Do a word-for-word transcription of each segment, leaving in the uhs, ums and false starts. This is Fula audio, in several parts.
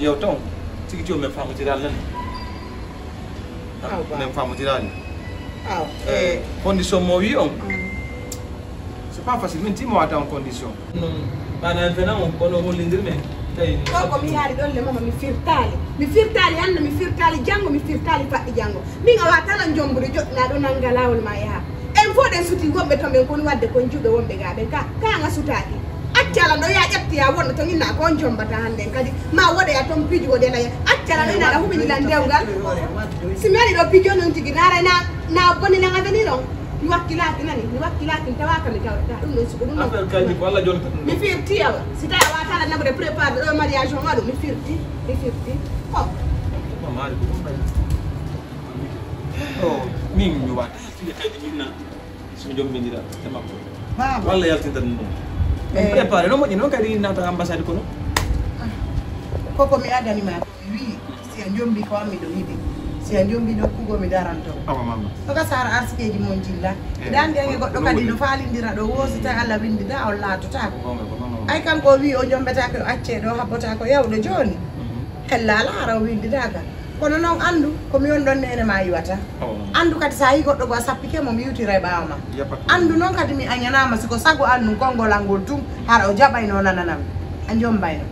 Yo ton, tigi tigi o men faamotiraali nani. Men faamotiraali. Aw. Eh, condition mo wi on. C'est pas facile, min timo wata on condition. Non, bana en fena on, kono hollindir men. Tawi ko ko mi yaari ɗon le mama mi firtaali. Mi firtaali anna, mi firtaali janngo, mi firtaali faɗɗi janngo. Min a watala jombude joɗɗa ɗo nanga laawol ma yaha. En fof ɗen suti wonɓe to men koni wadde kon juuɓe wonɓe ga ɓen ka, ka nga sutaaki. Acca lan ɗo ya ƴetti ya wonno to inna ko on jombata hannden kadi ma woɗoya ton pijugo ɗen a acca lan ɗo inna ɗa humini lan dewgal. Si mi waɗi ɗo pijo non tigi naara na na boni nan avenir on. Mi wakkilaaki nani, mi wakkilaaki mi tawaaka mi tawata ɗum ɗon suko ɗum. Affaire kaldi ko Allah jonta. Mi firti awa. Si tawi a watala naɓude préparé ɗo mariage on waɗu mi firti, mi firti. Ko. Mama ari ko ɗum. Oh, min mi wata. Ɗe kadi minna somi jombindira e makko. Walla yaltinta ɗum ɗon. On préparé no moƴƴi noon kadi naata ambassade kono. Koko mi adani ma mi wi si a jombi ko an miɗo yiɗi, si a jombi nokkugo mi daranto. Awa mama. Toka sara arsikeji mon jilla. Iɗa andi ange goɗɗo kadi no falindira ɗo wosi tawi Allah windida on laatotako. Ay kanko o wi o jombetako o acce ɗo habbotako yawɗo joni. Hella ala ara o windidaka. Kono noon anndu ko mi woni ɗon neene ma yiwata. Anndu kadi so a yii goɗɗo goo a sappike mo mi yiwtira e ɓaawo ma. Anndu noon kadi mi añanaama siko sago an ɗum konngol an ngol tun hara o jaɓayno nananam a jombayno.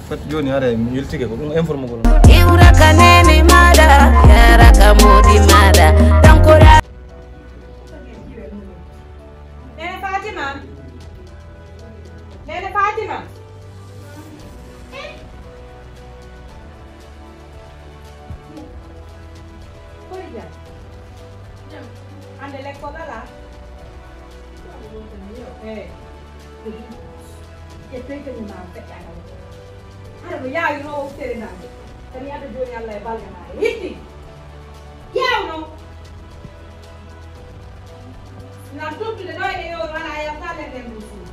Fat jooni ara mi yiltike ko ɗum informe gol. Iwra ka nene maɗa yara ka modi maɗa tankora. Nene Fatima. Nene Fatima. Kori jam. Hande lekkol alaa. Eyi. Ƴettey kañum ma feƴƴa kam. Hara no yaawi no o tere nande. Kadi adda jooni Allah e balga ma e hitti. Ƴeewno. Nan tottude ɗo e yo wala yalta nder nden ɗum suudu.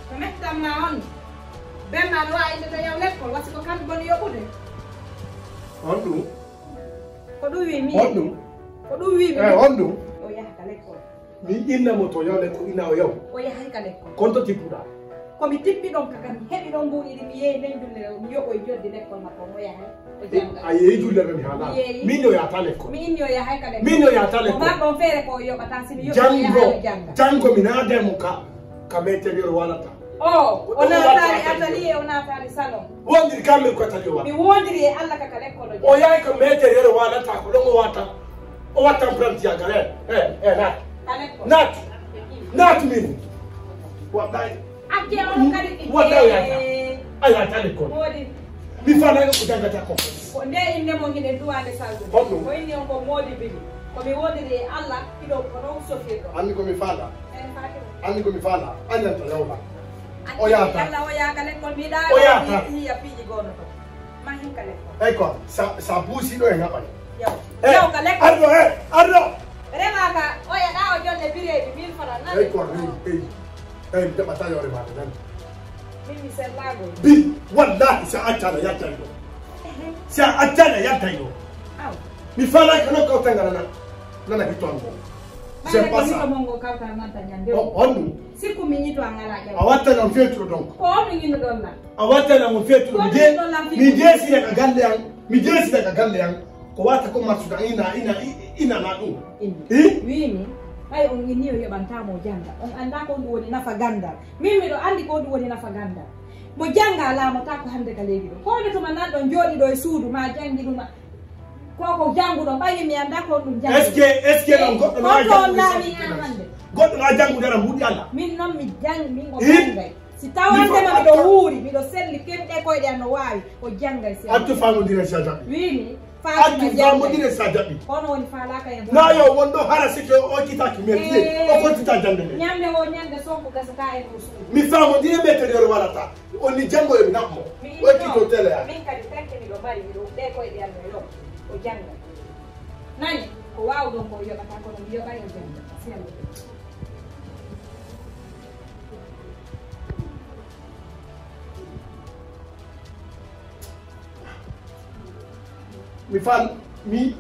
Ko mettan ma on. Ben ma no wawi inde to yaw lekkol wasi ko kan boni yoɓude. On ɗum. Ko ɗum wi mi. On ɗum. Ko ɗum wi mi. Eh, on ɗum. O yaha ka lekkol. Mi inna mo to yaw lekkol ina o yaw. O yahay ka lekkol. Kon to tippuɗa. Ko mi tippi ɗon ka kam heɓi ɗon mbuuɗi ɗi mi yeeyi nden julle mi yoɓoy joddi lekkol makko mo yahay. A yeeyi julle no mi haala. Min o yahata lekkol. Min o yahay ka lekkol. Min o yahata lekkol. Ko ɗon feere ko o yoɓata si mi yoɓi o yahay o jannga. Janngo mi naada e mum ka ka metere o walata. O o naataali atelier o naataali salon. Wondir kamɓe ko atelier wala. Mi wondiri e Allah ka ka lekkol o jannga. O yahay ka metere o walata ko ɗon o wata. O watta emprunté yaggal e e e naat. Ka lekkol. Naat. Naat min. Wallahi. Acce on kadi. Walla o yaata. A yaata lekkol. Moodi. Mi faalaano ko janngata ko. Ko nde innde mon hiɗen duwaande saldude. Honɗum? Ko inni on ko moodi bili. Ko mi woodiri e Allah, hiɗo ko non sofirɗo. Anndi ko mi faala. Ene faati mo. Anndi ko mi faala. Anndanta yawma. O yaata. Allah o yaaka lekkol mi ɗaa. O yaata. Hiya piiji goono to. Ma hinka lekkol. Eyi ko sa sa buusi ɗo e ngaɓal. Yaw. Yaw ka lekkol. Ardo e ardo. Rema ka oya ɗaa o jonne bireeji mille francs. Eyi ko ni eyi. Eyi mi jaɓata yoore maɗa nani. Min mi sellaago. Bi wallahi si a accana yaltay ɗo. Si a accana yaltay ɗo. Aw. Mi faalaaki ko nokka o tanga nana nana hitto an ngo. Ɓayde ko hito mon ngo kawtal nanta ñande. On ɗum. Sikku mi ñito an alaa jaw. A wattanam feetuɗo donc. Ko on mi ñinnuɗon lan. A wattanam on feetuɗo mi jee mi jeesira ka galle an. Mi jeesira ka galle an. Ko wata ko marsuda ina ina ina na ɗum. Inni. Wiimi ɓay on inni o yoɓantamo o jannga on annda ko ɗum woni nafa gandal. Min miɗo anndi ko ɗum woni nafa gandal. Mo jannga laamata ko hannde ka leydi ɗo ko woni tuma nanɗon jooɗi ɗo e suudu ma janngi ɗuma. Ko ko jannguɗon ɓay mi annda ko ɗum janngi. Est ce que est ce que ɗon goɗɗo no wawi janngude hannde? Goɗɗo no wawi janngude ara mbuɗi Allah. Min noon mi janngi min o janngay. Si tawantema miɗo wuuri miɗo selli kemɗe koyɗe an no waawi o janngay si accu famodire sa jaɓi. Wiimi. Addu famodire sa jaɓi. Kono woni faalaka en. Na yo wonɗo hara sike o okkitaki men tie o kontita jande men. Ñande o ñande sonko gasata e ɗum suudu. Mi famodire ɓe tedere walata. Onni janngo e mi naɓmo. Okkito tele ya. Min kadi tanke miɗo mari miɗo ɗe koyɗe am no yo o jannga. Nani ko waawɗon ko yoɓata kono mi yoɓa yo jannga. Siyamo. Mi fal mi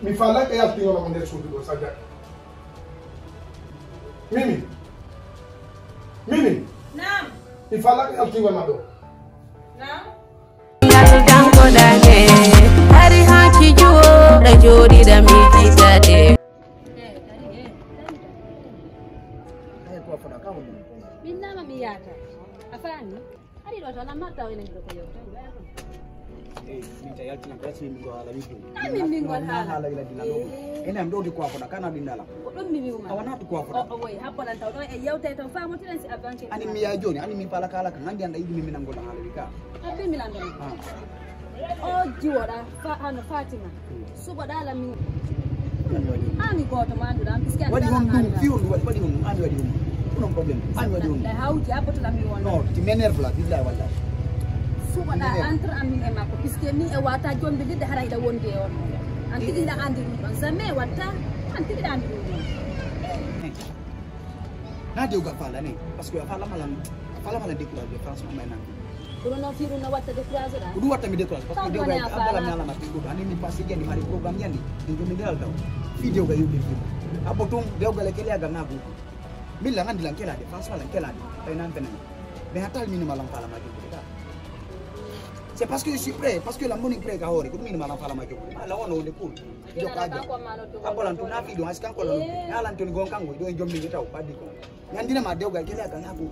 mi falaka yaltiŋono mo nder suudu ɗo sa jaɓi. Mimi. Mimi. Naam. Il fallait que yaltiwona ɗo. Naam. Ngal danko dage hari ha kijuwo da jodi da miji tade. Min nama mi yata. Afani. Ari ɗo tan a marta o enen ko yewta. Min ta yaltina basi min ko hala wiɗɗum. Amin min gol hala. Hala wiɗa dina ɗo. Ene am ɗo di ko afoɗa kana ɗin dala. Ko ɗum mi wiwma. A wonati ko afoɗa. O woy happalan taw ɗo e yewte taw famotiren si a banque. Ani mi ya joni ani mi fala kala kan andi anda yiɗi min angol hala wi ka. Abbi mi lando. O jiwoɗa hano Fatima. Suɓoɗa la min. Ani goto ma anduɗa am puisque waɗi hon ɗum fi on waɗi waɗi hon ɗum ani waɗi hon ɗum non problème ani waɗi hon ɗum. Hawji abbotoɗa mi won. Non ti m'énerve la billahi wallahi. Suɓoɗa entre amin e makko puisque min e wata jombi lidde hara hiɗa wondi e on. An tigi hiɗa andi ɗum ɗon jamais watta. An tigi hiɗa andi ɗum ɗon. Na dewgal fala ne parce que a fala malan a fala malan découragé franchement may nan. Kono noon fii ɗum no watta découragé ɗa. Ko ɗum watta mi découragé parce que dewgal abdala mi alama fi goto ani min passé jandi mari programme yandi min jomi ndewal taw fi dewgal yewde fi abbo tum dewgal e keliyagal na goto. Min lan andi lan kelade franchement lan kelade ɓay nan benen. Mais hatta minima lan fala ma jogude ka. C'est parce que je suis prêt parce que lan moni prêt ka hoore ko ɗum minima lan fala ma jogude ma lan wonno wonde cool. Jokka ajo. Abbolan tun na fi ɗum hay si kanko lan. Yalan tun gon kanko ɗo e jombi taw ɓaddi ko. Yandina ma dewgal kila ka yago.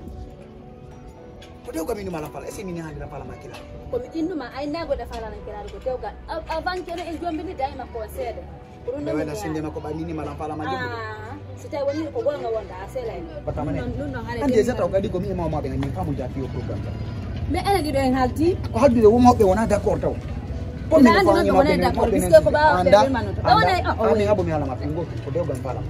Ko dewgal min mala fala ese min handira fala ma kila. Ko mi innuma ay nago da fala nan kila ko dewgal. Avant kene en jombi ni dai ma ko seede. Ko ɗum ɓe wayna sende makko ɓay min mala fala ma jogo. Ah, si tawi woni ko gonga wonda a selay. Batama ne. Non non hare. Ande sa taw kadi ko mi e mawmaɓe min famu jati o programme. Mais enen ɗiɗo en haldi. Ko haldude wo mawɓe wona d'accord taw. Ko min famu mawɓe d'accord puisque ko ɓawa ɓe manoto. Ɗo wona o. Amin habu mi halama ko dewgal fala.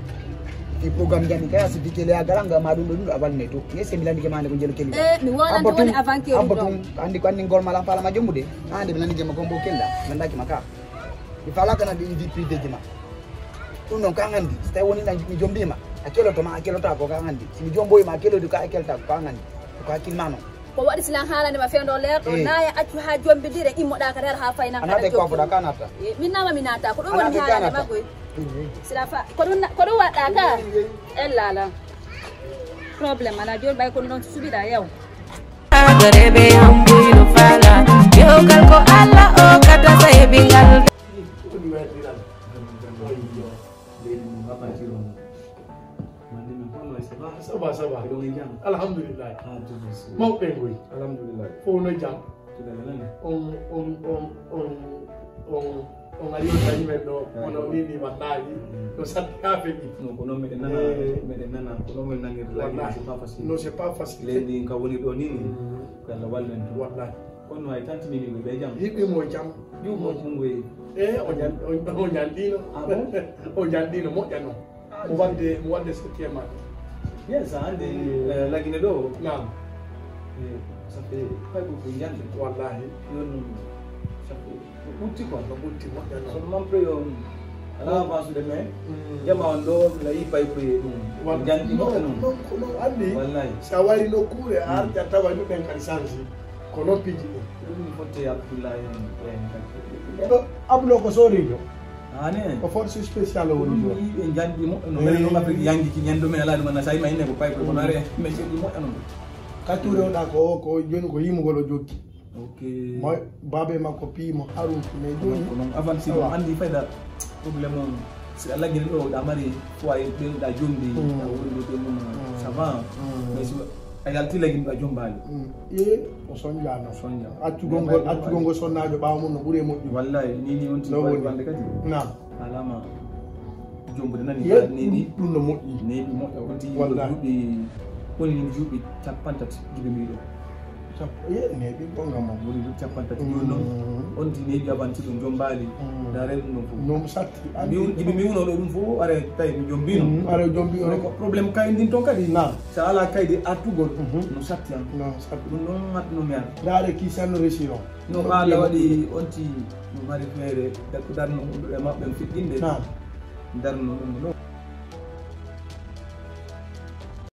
Ɗi programme jani kay a sifike le a garanga ma ɗum ɗo ɗum ɗo a walne to ye se mi landike ma nde ko jelo kelli. Eh mi wonande woni avant que abba tum andi ko andi ngol mala fala ma jommude. Ande mi landike ma gombo kella landaki ma ka. Mi fala kana ɗi vie privé ji ma. Ɗum noon ka andi so tawi woni ɗan mi jombi ma a keloto ma a kelota ko ka andi si mi jomboyi ma a kelodi ka a kelta ko ka andi ko hakkil ma noon. Ko waɗi silan haalande ma fewndo leerɗo naya accu ha jombidire immoɗa ka nder ha fayna anate ko afoɗa ka natta. Min nama mi natta ko ɗum woni haalande ma koy. Sila fa ko ɗum ko ɗum waɗɗa ka. Ellala. Problème ala joni ɓay kono ɗon suɓiɗa yaw. Rebe ambuyno fala yewgal ko alla o kata saybingal. Saba saba. Alhamdulillah. Mawɓe ngoy. Alhamdulillah. Fof no jam. On on on on on on ari on tawi men ɗo kono ni ni wallahi no satti ha feƴƴi. Non ko noon meɗen nana meɗen nana ko noon men nangirde lagi c'est pas facile. Non c'est pas facile. Leydi ka woni ɗo ni ni ko Allah wallen ɗum. Wallahi. Kono no ay tantini ni ɓe jam. Yiɓɓi mo jam. Juumo kongoye. E o jan o jan ɗino. Ah bon? O jan ɗino moƴƴa noon. Mo wadde mo wadde septième année. Bien ça andi lagine ɗo. Naam. Ça fait pas beaucoup jande. Wallahi. Yon ça fait ko ɓutti quoi. Ko ɓutti moƴƴa noon. Sono man pre yo ala avance de mais jama on ɗo la yi pay pre ɗum. Jandi moƴƴa noon. Non ko non andi. Wallahi. Sa wari nokkuure a arta tawa ɗum ɓen kadi change. Ko noon piiji ɗum. Ɗum fotte Abdoulaye en. Ablo ko soorijo. Ane. Ko force spéciale o woni ɗo. Ɗum yiɓe jandi moƴƴo no mele ɗum Afrique yangi ki ñande men ala ɗum na sayi ma ine ko pay ko no are mais jandi moƴƴo non. Katture o da ko ko joni ko yimugol o jokki. OK. Mo babe makko pimo harun mais joni. Ko non avant si on andi fayda problème on si a laggini ɗo da mari foyer ɓe da jombi da woni ɗo ɗum ça va. Mais si a yalti lagi a jombaali. E o sonjano sonja accugol ngol accugol ngol sonnaajo ɓaawo mum no ɓuri e moƴƴu. Wallahi ni ni on ti bande kadi. Naam. Alama jombude nani neeɓi ɗum no moƴƴi. Neeɓi moƴƴa on ti duuɓi woni ni duuɓi capantati jibi miɗo. Sappo e neeɓi gonga mo woni duuɓi capantati joni noon on ti neeɓi avanti ɗum jombaali. Dare ɗum ɗon fof nomo satti. Jibi mi wuno ɗo ɗum fof are tawi mi jombino. Are jombino ko problème kay ndin toon kadi. Naam. Sa ala kaydi artugol no satti an. No satti ɗum noon matno mi an. Ndaare ki sanno resi o. No haala waɗi on ti no mari feere darno hunduɗe maɓɓe no fiɗɗinde. Darno ɗum ɗo.